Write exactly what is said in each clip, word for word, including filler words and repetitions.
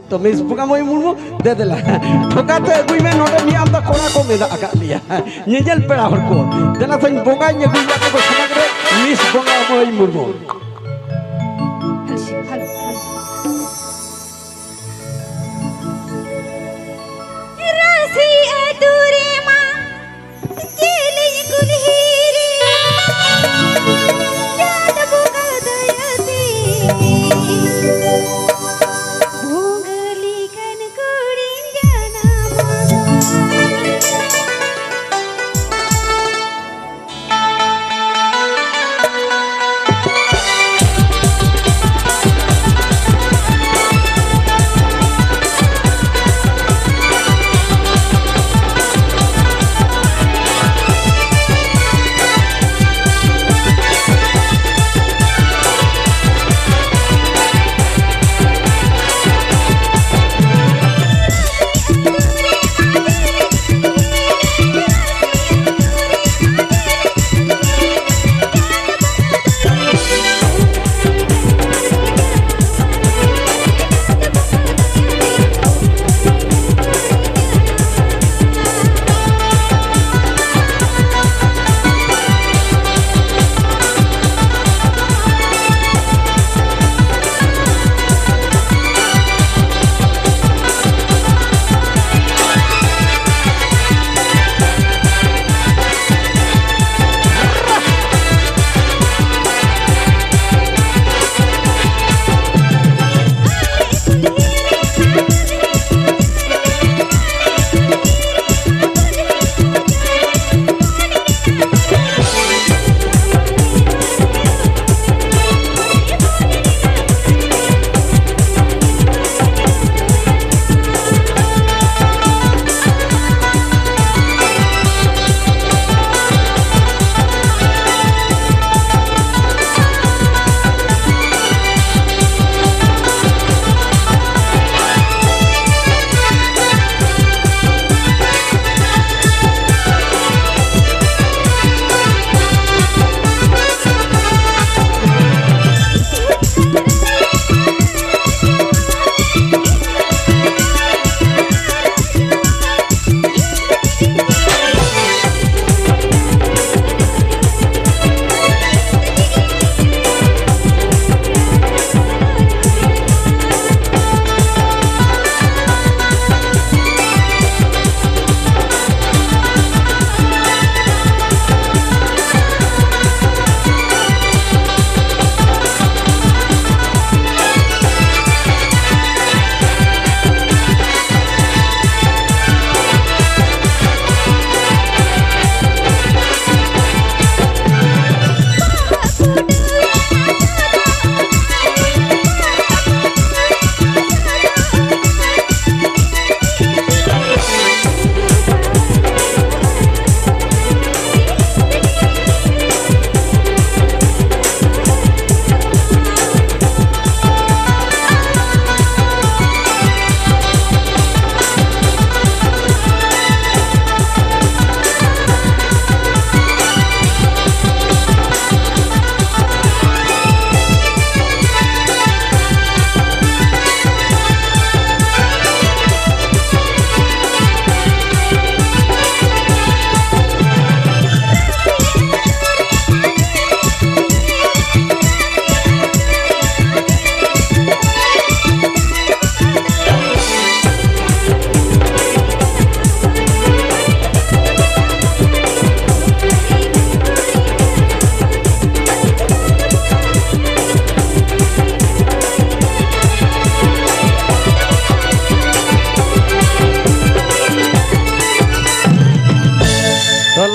ᱛᱚ ᱢᱤᱥ ᱵᱚᱸᱜᱟ ᱢᱟᱹᱭ ᱢᱩᱨᱢᱩ, ᱫᱮ ᱫᱮᱞᱟ᱾ ᱴᱷᱚᱠᱟ ᱛᱮ ᱟᱹᱜᱩᱭ ᱢᱮ, ᱱᱚᱰᱮ ᱢᱤᱫ ᱟᱢᱫᱟ ᱠᱚᱲᱟ ᱠᱚ ᱢᱮᱱᱟᱜ ᱟᱠᱟᱫ ᱞᱮᱭᱟ᱾ ᱧᱮᱧᱮᱞ ᱯᱮᱲᱟ ᱦᱚᱲ ᱠᱚ᱾ ᱫᱮᱞᱟ ᱥᱟᱹᱧ ᱵᱚᱸᱜᱟᱧ ᱟᱹᱜᱩᱭ ᱟᱯᱮ ᱠᱚ ᱥᱚᱢᱟᱡᱽ ᱨᱮ, ᱢᱤᱥ ᱵᱚᱸᱜᱟ ᱢᱟᱹᱭ ᱢᱩᱨᱢᱩ᱾ ᱨᱟᱹᱥᱤ ᱟᱹᱛᱩ ᱨᱮᱢᱟ ᱡᱮᱞᱮᱧ ᱠᱩᱞᱦᱤ ᱨᱮ ᱪᱟᱸᱫ ᱵᱚᱸᱜᱟ ᱫᱟᱭᱟᱛᱮ ᱵᱷᱩᱝᱜᱟᱹ ᱞᱮᱠᱟᱱ ᱠᱩᱲᱤᱧ ᱡᱟᱱᱟᱢ ᱟᱠᱟᱱ᱾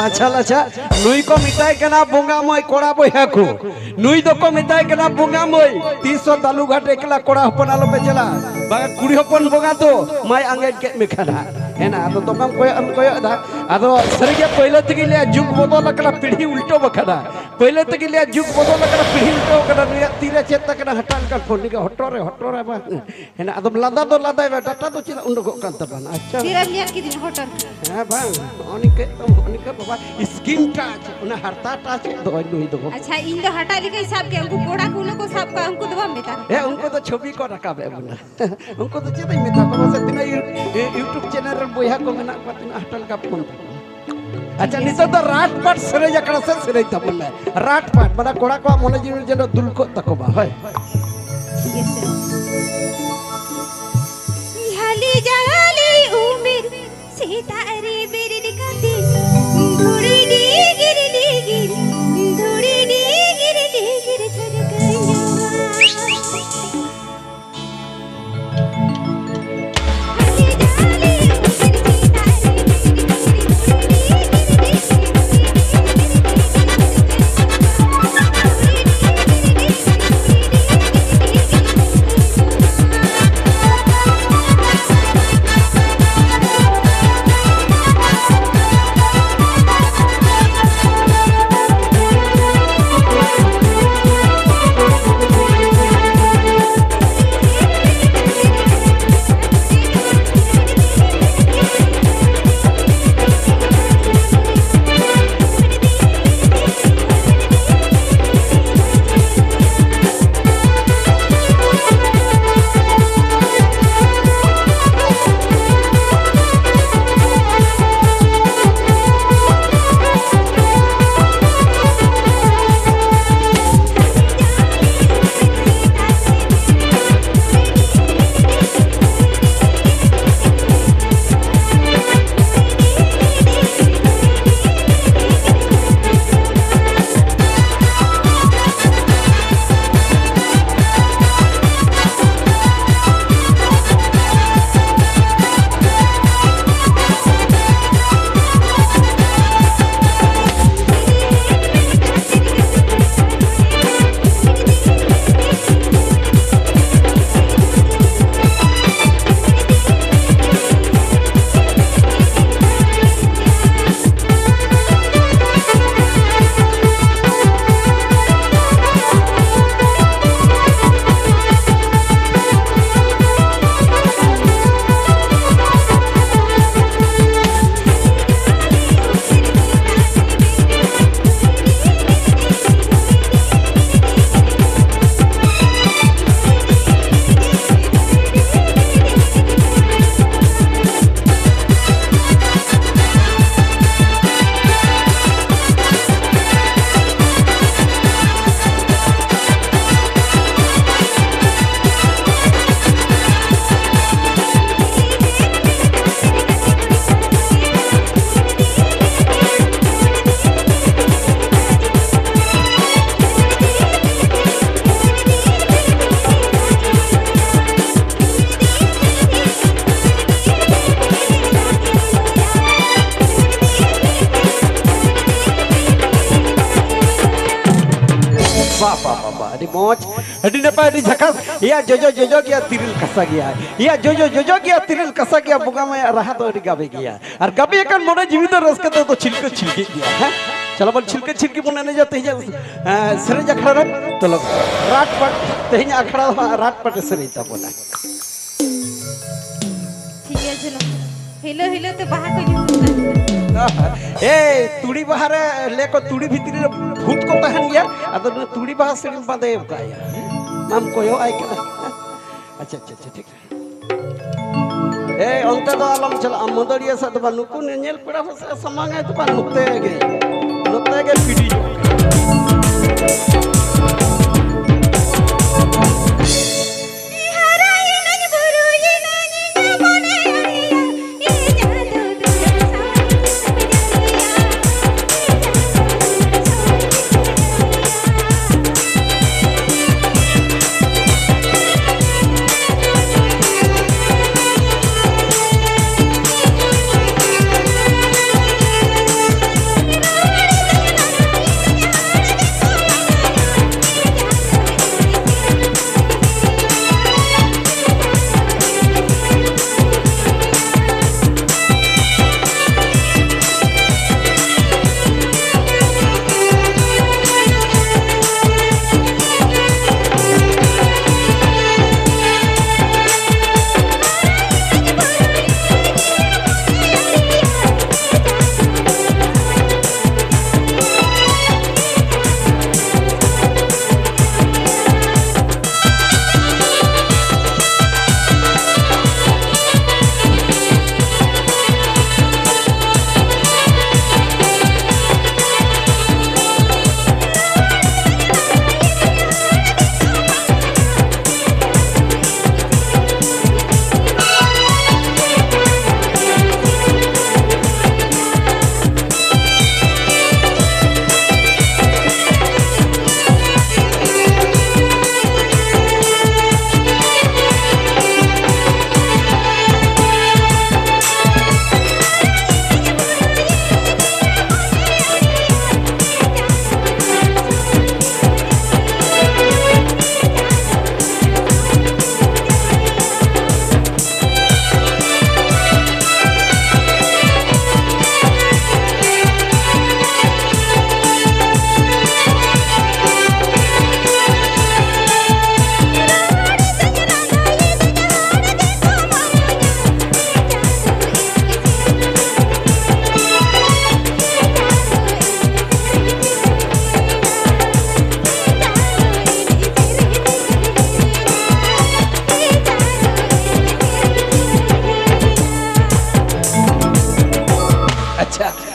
ᱟᱪᱪᱷᱟ, ᱟᱪᱪᱷᱟ, ᱱᱩᱭ ᱠᱚ ᱢᱮᱛᱟᱭ ᱠᱟᱱᱟ ᱵᱚᱸᱜᱟ ᱢᱟᱹᱭ, ᱠᱚᱲᱟ ᱵᱚᱭᱦᱟ ᱠᱚ, ᱱᱩᱭ ᱫᱚᱠᱚ ᱢᱮᱛᱟᱭ ᱠᱟᱱᱟ ᱵᱚᱸᱜᱟ ᱢᱟᱹᱭ, ᱛᱤᱥ ᱦᱚᱸ ᱫᱟᱞᱩ ᱜᱷᱟᱴ ᱮᱠᱞᱟ ᱠᱚᱲᱟ ᱦᱚᱯᱚᱱ ᱟᱞᱚᱯᱮ ᱪᱟᱞᱟᱜᱼᱟ, ᱵᱟᱝᱟ ᱠᱩᱲᱤ ᱦᱚᱯᱚᱱ ᱵᱚᱸᱜᱟ ᱫᱚ ᱢᱟᱭ ᱟᱸᱜᱮᱡ ᱠᱮᱫ ᱢᱮ ᱠᱷᱟᱱ ᱦᱟᱸᱜ᱾ ᱦᱮᱱᱟ, ᱟᱫᱚ ᱫᱚᱢᱮᱢ ᱠᱚᱭᱚᱜ ᱮᱢ ᱠᱚᱭᱚᱜ ᱮᱫᱟ, ᱟᱫᱚ ᱥᱟᱹᱨᱤᱜᱮ ᱯᱟᱹᱭᱞᱟᱹ ᱛᱮᱜᱮ ᱞᱟᱹᱭᱟ ᱡᱩᱜᱽ ᱵᱚᱫᱚᱞ ᱟᱠᱟᱱᱟ, ᱯᱤᱲᱦᱤ ᱩᱞᱴᱟᱹᱣ ᱟᱠᱟᱱᱟ᱾ ᱯᱟᱹᱭᱞᱟᱹ ᱛᱮᱜᱮ ᱞᱟᱹᱭᱟ ᱡᱩᱜᱽ ᱵᱚᱫᱚᱞ ᱟᱠᱟᱱᱟ, ᱯᱤᱲᱦᱤ ᱩᱞᱴᱟᱹᱣ ᱟᱠᱟᱱᱟ, ᱱᱩᱭᱟᱜ ᱛᱤᱨᱮ ᱪᱮᱫ ᱛᱟᱠᱟᱱᱟ ᱦᱟᱴᱟᱜ ᱞᱮᱠᱟᱱ ᱯᱷᱳᱱ, ᱱᱤᱝᱠᱟᱹ ᱦᱚᱴᱚᱨ ᱨᱮ, ᱦᱚᱴᱚᱨ ᱨᱮ ᱵᱟᱝ᱾ ᱦᱮᱱᱟ, ᱟᱫᱚᱢ ᱞᱟᱸᱫᱟ ᱫᱚ ᱞᱟᱸᱫᱟᱭ ᱢᱮ, ᱰᱟᱴᱟ ᱫᱚ ᱪᱮᱫᱟᱜ ᱩᱰᱩᱠᱚᱜ ᱠᱟᱱ ᱛᱟᱵᱚᱱᱟ? ᱟᱪᱪᱷᱟ᱾ ᱛᱤᱨᱮᱢ ᱧᱮᱞ ᱠᱤᱫᱤᱧᱟ ᱦᱚᱴᱚᱨ? ᱦᱮᱸ, ᱵᱟᱝ, ᱱᱚᱜᱼᱚ ᱱᱤᱝᱠᱟᱹ ᱛᱚ, ᱱᱚᱜᱼᱚ ᱱᱤᱝᱠᱟᱹ ᱵᱟᱵᱟ, screen touch, ᱚᱱᱟ ᱦᱟᱨᱛᱟ touch ᱫᱚ ᱱᱩᱭ ᱫᱚ᱾ ᱟᱪᱪᱷᱟ, ᱤᱧ ᱫᱚ ᱦᱟᱴᱟᱜ ᱞᱮᱠᱟᱧ ᱥᱟᱵ ᱠᱮᱫ, ᱩᱱᱠᱩ ᱠᱚᱲᱟ ᱠᱚ ᱩᱱᱟᱹᱜ ᱠᱚ ᱥᱟᱵ ᱠᱚᱣᱟ, ᱩᱱᱠᱩ ᱫᱚ ᱵᱟᱢ ᱢᱮᱛᱟ ᱠᱚᱣᱟ? ᱦᱮᱸ, ᱩᱱᱠᱩ ᱫᱚ ᱪᱷᱚᱵᱤ ᱠᱚ ᱨᱟᱠᱟᱵᱮᱫ ᱵᱚᱱᱟ᱾ ᱩᱱᱠᱩ ᱫᱚ ᱪᱮᱫ ᱤᱧ ᱢᱮᱛᱟ ᱠᱚᱣᱟ? ᱢᱟᱥᱮ ᱛᱤᱱᱟᱹᱜ ᱤᱭᱩ-, ᱤᱭᱩᱴᱩᱵ ᱪᱮᱱᱮᱞ ᱨᱮᱱ ᱵᱚᱭᱦᱟ ᱠᱚ ᱢᱮᱱᱟᱜ ᱠᱚᱣᱟ, ᱛᱤᱱᱟᱹᱜ ᱦᱟᱴᱟᱜ ᱞᱮᱠᱟ ᱯᱷᱳᱱ ᱛᱟᱠᱚ᱾ ᱟᱪᱪᱷᱟ, ᱱᱤᱛᱚᱜ ᱫᱚ ᱨᱟᱴ ᱯᱟᱴ ᱥᱮᱨᱮᱧ ᱟᱠᱷᱲᱟ ᱥᱮᱫ ᱥᱮᱨᱮᱧ ᱛᱟᱵᱚᱱ ᱢᱮ᱾ ᱨᱟᱴ ᱯᱟᱴ, ᱢᱟᱱᱮ ᱠᱚᱲᱟ ᱠᱚᱣᱟᱜ ᱢᱚᱱᱮ ᱡᱤᱣᱤ ᱡᱮᱱᱚ ᱫᱩᱞ ᱠᱚᱜ ᱛᱟᱠᱚ ᱢᱟ, ᱦᱳᱭ᱾ ᱡᱷᱟᱹᱞᱤ ᱡᱷᱟᱹᱞᱤ ᱩᱢᱮᱨ ᱥᱮᱛᱟᱜ ᱨᱮ ᱵᱮᱨᱮᱫ ᱠᱟᱛᱮ ᱫᱷᱩᱲᱤ ᱰᱤᱜᱤᱨ ᱰᱤᱜᱤᱨ, ᱫᱷᱩᱲᱤ ᱰᱤᱜᱤᱨ ᱰᱤᱜᱤᱨ ᱪᱷᱚᱞᱠᱟᱣ ᱧᱚᱜᱟ᱾ ᱵᱟ, ᱵᱟ, ᱵᱟ, ᱵᱟ, ᱟᱹᱰᱤ ᱢᱚᱡᱽ, ᱟᱹᱰᱤ ᱱᱟᱯᱟᱭ, ᱟᱹᱰᱤ ᱡᱷᱟᱠᱟᱥ᱾ ᱮᱭᱟ ᱡᱚᱡᱚ ᱡᱚᱡᱚ ᱜᱮᱭᱟ ᱛᱤᱨᱤᱞ ᱠᱟᱥᱟ ᱜᱮᱭᱟ, ᱮᱭᱟ ᱡᱚᱡᱚ ᱡᱚᱡᱚ ᱜᱮᱭᱟ ᱛᱤᱨᱤᱞ ᱠᱟᱥᱟ ᱜᱮᱭᱟ, ᱵᱚᱸᱜᱟ ᱢᱟᱭᱟᱜ ᱨᱟᱦᱟ ᱫᱚ ᱟᱹᱰᱤ ᱜᱟᱵᱮ ᱜᱮᱭᱟ᱾ ᱟᱨ ᱜᱟᱵᱮ ᱟᱠᱟᱱ ᱢᱚᱱᱮ ᱡᱤᱣᱤ ᱫᱚ ᱨᱟᱹᱥᱠᱟᱹ ᱛᱮ ᱫᱚ ᱪᱷᱤᱞᱠᱟᱹ ᱪᱷᱤᱞᱠᱤᱜ ᱜᱮᱭᱟ, ᱦᱮᱸ? ᱪᱚᱞᱚ ᱵᱚᱱ ᱪᱷᱤᱞᱠᱟᱹ ᱪᱷᱤᱞᱠᱤ ᱵᱚᱱ ᱮᱱᱮᱡᱟ ᱛᱮᱦᱮᱧᱟᱜ, ᱮᱸ, ᱥᱮᱨᱮᱧ ᱟᱠᱷᱲᱟ ᱨᱮ᱾ ᱪᱚᱞᱚ, ᱨᱟᱴ ᱯᱟᱴ, ᱛᱮᱦᱮᱧᱟᱜ ᱟᱠᱷᱲᱟ ᱫᱚ ᱦᱟᱸᱜ ᱨᱟᱴ ᱯᱟᱴ ᱮ ᱥᱮᱨᱮᱧ ᱛᱟᱵᱚᱱᱟ᱾ ᱴᱷᱤᱠ ᱜᱮᱭᱟ, ᱪᱚᱞᱚ᱾ ᱦᱤᱞᱳ ᱦᱤᱞᱳ ᱛᱮ ᱵᱟᱦᱟ ᱠᱚ ᱧᱩᱨᱩᱜ ᱠᱟᱱ᱾ ᱮᱭ, ᱛᱩᱲᱤ ᱵᱟᱦᱟ ᱨᱮ ᱞᱟᱹᱭ ᱠᱚ ᱛᱩᱲᱤ ᱵᱷᱤᱛᱨᱤ ᱨᱮ ᱵᱷᱩᱛ ᱠᱚ ᱛᱟᱦᱮᱱ ᱜᱮᱭᱟ᱾ ᱟᱫᱚ ᱱᱩᱭ ᱛᱩᱲᱤ ᱵᱟᱦᱟ ᱥᱮᱨᱮᱧ ᱵᱟᱸᱫᱮ ᱟᱠᱟᱫ ᱭᱟ᱾ ᱢᱟᱢ ᱠᱚᱭᱚᱜ ᱟᱭ ᱠᱟᱱᱟ᱾ ᱟᱪᱪᱷᱟ, ᱟᱪᱪᱷᱟ, ᱟᱪᱪᱷᱟ, ᱴᱷᱤᱠ᱾ ᱮᱭ, ᱚᱱᱛᱮ ᱫᱚ ᱟᱞᱚᱢ ᱪᱟᱞᱟᱜᱼᱟ, ᱢᱟᱹᱫᱟᱹᱲᱤᱭᱟᱹ ᱥᱮᱫ ᱫᱚ ᱵᱟᱝ᱾ ᱱᱩᱠᱩ ᱧᱮᱧᱮᱞ ᱯᱮᱲᱟ ᱯᱟᱥᱮ ᱥᱟᱢᱟᱝ ᱟᱭ ᱫᱚ ᱵᱟᱝ, ᱱᱚᱛᱮ ᱜᱮ, ᱱᱚᱛᱮ ᱜᱮ ᱯᱤᱰᱤ ᱧᱚᱜ ᱠᱟᱱᱟ᱾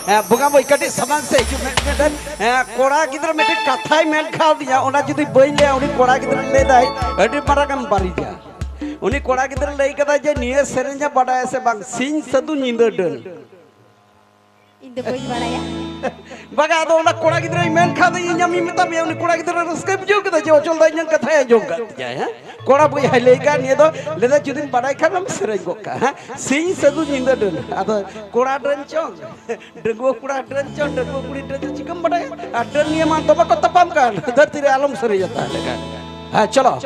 ᱦᱮᱸ, ᱵᱚᱸᱜᱟ ᱢᱟᱹᱭ, ᱠᱟᱹᱴᱤᱡ ᱥᱟᱢᱟᱝ ᱥᱮᱫ ᱦᱤᱡᱩᱜ ᱢᱮ᱾ ᱢᱤᱫᱴᱮᱱ, ᱦᱮᱸ, ᱠᱚᱲᱟ ᱜᱤᱫᱽᱨᱟᱹ ᱢᱤᱫᱴᱮᱱ ᱠᱟᱛᱷᱟᱭ ᱢᱮᱱ ᱠᱟᱣᱫᱤᱧᱟ, ᱚᱱᱟ ᱡᱩᱫᱤ ᱵᱟᱹᱧ ᱞᱟᱹᱭᱟ, ᱩᱱᱤ ᱠᱚᱲᱟ ᱜᱤᱫᱽᱨᱟᱹ ᱞᱟᱹᱭ ᱫᱟᱭ, "ᱟᱹᱰᱤ ᱢᱟᱨᱟᱝ ᱮᱢ ᱵᱟᱹᱲᱤᱡᱟ᱾" ᱩᱱᱤ ᱠᱚᱲᱟ ᱜᱤᱫᱽᱨᱟᱹ ᱞᱟᱹᱭ ᱠᱟᱫᱟ ᱡᱮ, "ᱱᱤᱭᱟᱹ ᱥᱮᱨᱮᱧ ᱮ ᱵᱟᱰᱟᱭᱟ ᱥᱮ ᱵᱟᱝ, ᱥᱤᱧ ᱥᱟᱹᱫᱩ ᱧᱤᱫᱟᱹ ᱰᱟᱹᱱ?" ᱤᱧ ᱫᱚ ᱵᱟᱹᱧ ᱵᱟᱲᱟᱭᱟ᱾ ᱵᱟᱝᱟ, ᱟᱫᱚ ᱚᱱᱟ ᱠᱚᱲᱟ ᱜᱤᱫᱽᱨᱟᱹᱭ ᱢᱮᱱ ᱠᱷᱟᱱ ᱫᱚ ᱤᱧ ᱟᱢᱤᱧ ᱢᱮᱛᱟ ᱢᱮᱭᱟ, ᱩᱱᱤ ᱠᱚᱲᱟ ᱜᱤᱫᱽᱨᱟᱹ ᱨᱟᱹᱥᱠᱟᱹᱭ ᱵᱩᱡᱷᱟᱹᱣ ᱠᱮᱫᱟ ᱡᱮ ᱚᱪᱚᱞ ᱫᱟ ᱤᱧᱟᱹᱜ ᱠᱟᱛᱷᱟᱭ ᱟᱸᱡᱚᱢ ᱠᱟᱫ ᱛᱤᱧᱟᱹ, ᱦᱮᱸ? ᱠᱚᱲᱟ ᱵᱚᱭᱦᱟᱭ ᱞᱟᱹᱭ ᱠᱟᱜ ᱱᱤᱭᱟᱹ ᱫᱚ, ᱞᱟᱹᱭ ᱫᱟ, "ᱡᱩᱫᱤᱢ ᱵᱟᱲᱟᱭ ᱠᱷᱟᱱ ᱫᱚᱢ ᱥᱮᱨᱮᱧ ᱜᱚᱫ ᱠᱟᱜᱼᱟ, ᱦᱮᱸ? ᱥᱤᱧ ᱥᱟᱹᱫᱩ ᱧᱤᱫᱟᱹ ᱰᱟᱹᱱ᱾" ᱟᱫᱚ ᱠᱚᱲᱟ ᱰᱟᱹᱱ ᱪᱚᱝ, ᱰᱟᱺᱜᱩᱣᱟᱹ ᱠᱚᱲᱟ ᱰᱟᱹᱱ ᱪᱚᱝ, ᱰᱟᱺᱜᱩᱣᱟᱹ ᱠᱩᱲᱤ ᱰᱟᱹᱱ ᱪᱚᱝ, ᱪᱤᱠᱟᱹᱢ ᱵᱟᱲᱟᱭᱟ? ᱟᱨ ᱰᱟᱹᱱ ᱱᱤᱭᱟᱹ ᱢᱟ ᱫᱚᱢᱮ ᱠᱚ ᱛᱟᱯᱟᱢ ᱠᱟᱱ, ᱫᱷᱟᱹᱨᱛᱤ ᱨᱮ ᱟᱞᱚᱢ ᱥᱮᱨᱮᱧᱟ ᱛᱟᱦᱞᱮ ᱠᱷᱟᱱ᱾ ᱦᱮᱸ, ᱪᱚᱞᱚ᱾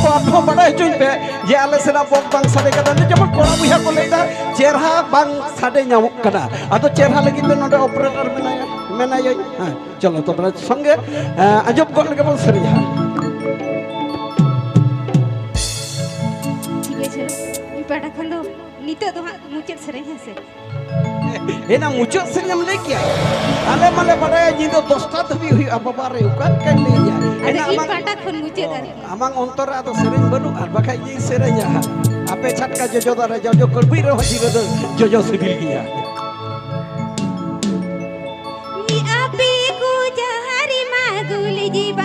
ᱠᱚ ᱟᱯᱮ ᱦᱚᱸ ᱵᱟᱰᱟᱭ ᱦᱚᱪᱚᱧ ᱯᱮ ᱡᱮ ᱟᱞᱮ ᱥᱮᱱᱟᱜ ᱵᱚᱠᱥ ᱵᱟᱝ ᱥᱟᱰᱮ ᱠᱟᱱᱟ᱾ ᱱᱤᱛ ᱡᱮᱢᱚᱱ ᱠᱚᱲᱟ ᱵᱚᱭᱦᱟ ᱠᱚ ᱞᱟᱹᱭᱫᱟ, ᱪᱮᱨᱦᱟ ᱵᱟᱝ ᱥᱟᱰᱮ ᱧᱟᱢᱚᱜ ᱠᱟᱱᱟ᱾ ᱟᱫᱚ ᱪᱮᱨᱦᱟ ᱞᱟᱹᱜᱤᱫ ᱛᱮ ᱱᱚᱰᱮ ᱚᱯᱟᱨᱮᱴᱚᱨ ᱢᱮᱱᱟᱭᱟ, ᱢᱮᱱᱟᱭᱟᱹᱧ᱾ ᱦᱮᱸ, ᱪᱚᱞᱚ ᱛᱚᱵᱮ ᱥᱚᱸᱜᱮ, ᱮᱸ, ᱟᱸᱡᱚᱢ ᱜᱚᱫ ᱞᱮᱜᱮ ᱵᱚᱱ ᱥᱮᱨᱮᱧᱟ᱾ ᱴᱷᱤᱠ ᱟᱪᱷᱮ, ᱤᱧ ᱯᱟᱦᱴᱟ ᱠᱷᱚᱱ ᱫᱚ ᱱᱤᱛᱚᱜ ᱫᱚ ᱦᱟᱸᱜ ᱢᱩᱪᱟᱹᱫ ᱥᱮᱨᱮᱧ, ᱦᱮᱸ ᱥᱮ? ᱮᱱᱟ ᱢᱩᱪᱟᱹᱫ ᱥᱮᱨᱮᱧ ᱮᱢ ᱞᱟᱹᱭ ᱠᱮᱭᱟ? ᱟᱞᱮ ᱢᱟᱞᱮ ᱵᱟᱰᱟᱭᱟ ᱧᱤᱫᱟᱹ ᱫᱚᱥᱴᱟ ᱫᱷᱟᱹᱵᱤᱡ ᱦᱩᱭᱩᱜᱼᱟ᱾ ᱵᱟᱵᱟ ᱨᱮ, ᱚᱠᱟ ᱞᱮᱠᱟᱧ ᱞᱟᱹᱭᱟ? ᱟᱫᱚ ᱮᱱᱟ ᱤᱧ ᱟᱢᱟᱜ ᱯᱟᱦᱴᱟ ᱠᱷᱚᱱ ᱢᱩᱪᱟᱹᱫ ᱟᱨᱠᱤ᱾ ᱟᱢᱟᱝ ᱚᱱᱛᱚᱨ ᱨᱮ ᱟᱫᱚ ᱥᱮᱨᱮᱧ ᱵᱟᱹᱱᱩᱜᱼᱟ, ᱵᱟᱠᱷᱟᱡ ᱤᱧ ᱥᱮᱨᱮᱧᱟ ᱦᱟᱸᱜ᱾ ᱟᱯᱮ ᱪᱷᱟᱴᱠᱟ ᱡᱚᱡᱚ ᱫᱟᱨᱮ, ᱡᱚᱡᱚ ᱠᱟᱹᱲᱵᱤᱡ ᱨᱮᱦᱚᱸ ᱡᱤᱞ ᱫᱚ ᱡᱚᱡᱚ ᱥᱤᱵᱤᱞ ᱜᱮᱭᱟ᱾ ᱟᱯᱮ ᱠᱚ ᱡᱟᱦᱟᱸ ᱨᱮ ᱢᱟ ᱜᱩᱞᱤ ᱡᱤᱵᱟ